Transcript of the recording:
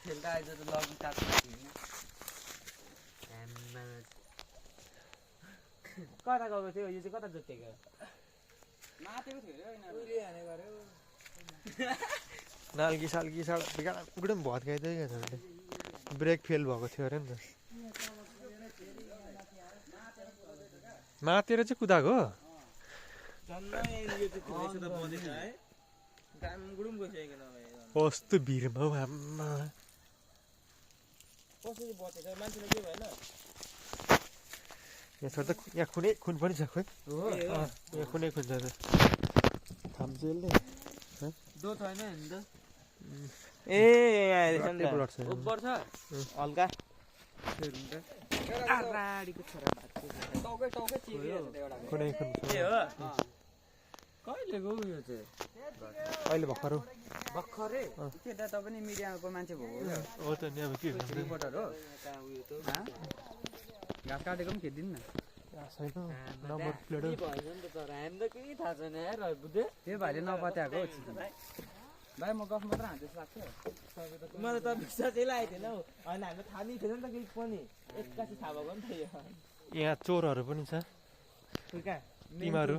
खेल्दा आइज त लगी तातो कता गएको थियो यो चाहिँ कता जोतेको मातेको थियो रे यिनीहरु उहिले हाने गर्यो नाल्की साल्की साल गुडम भत्काइदै गयो त ब्रेक फेल भएको थियो अरे नि त मातेर चाहिँ कुदाको जन्मै यो चाहिँ थोरै त बन्दैछ है गाम गुडुम गइसकेको नभए कस्तो भिरमा हौ आम्मा कसरी बचेछ मान्छेले के भएन यहाँ छोड्दा यहाँ कुनै खुन पनि छ खोइ यहाँ कुनै खुन छ त थाम्चेलले दो छैन नि त ए आइरहेछ नि ब्लड छ उब्बर छ हल्का फेरि त आराडीको छोरा टाउकै टाउकै चिरिरहेछ त एउटा कुनै खुन छ ए हो कहिले गयो यो चाहिँ अहिले भर्खर हो भर्खरै के त पनि मिडियाको मान्छे भएको हो त नि अब के गर्नु रिपोर्टर हो घाँस काटेको पनि खेदिनु न छैन नम्बर प्लेट के भएछ नि त तर हामीलाई केही थाहा छैन यार बुझ्दै त्यो भाइले नपत्याएको हो चिकन भाइ म गफ मात्र हान्दैछु लाग्छ मलाई त विश्वासै लागेको थिएन हौ होइन हामीलाई थाहा नै थिएन नि त केही पनि एक्कासी थाहा भएको नि त यो यहाँ चोरहरू पनि छ कहाँ तिमीहरू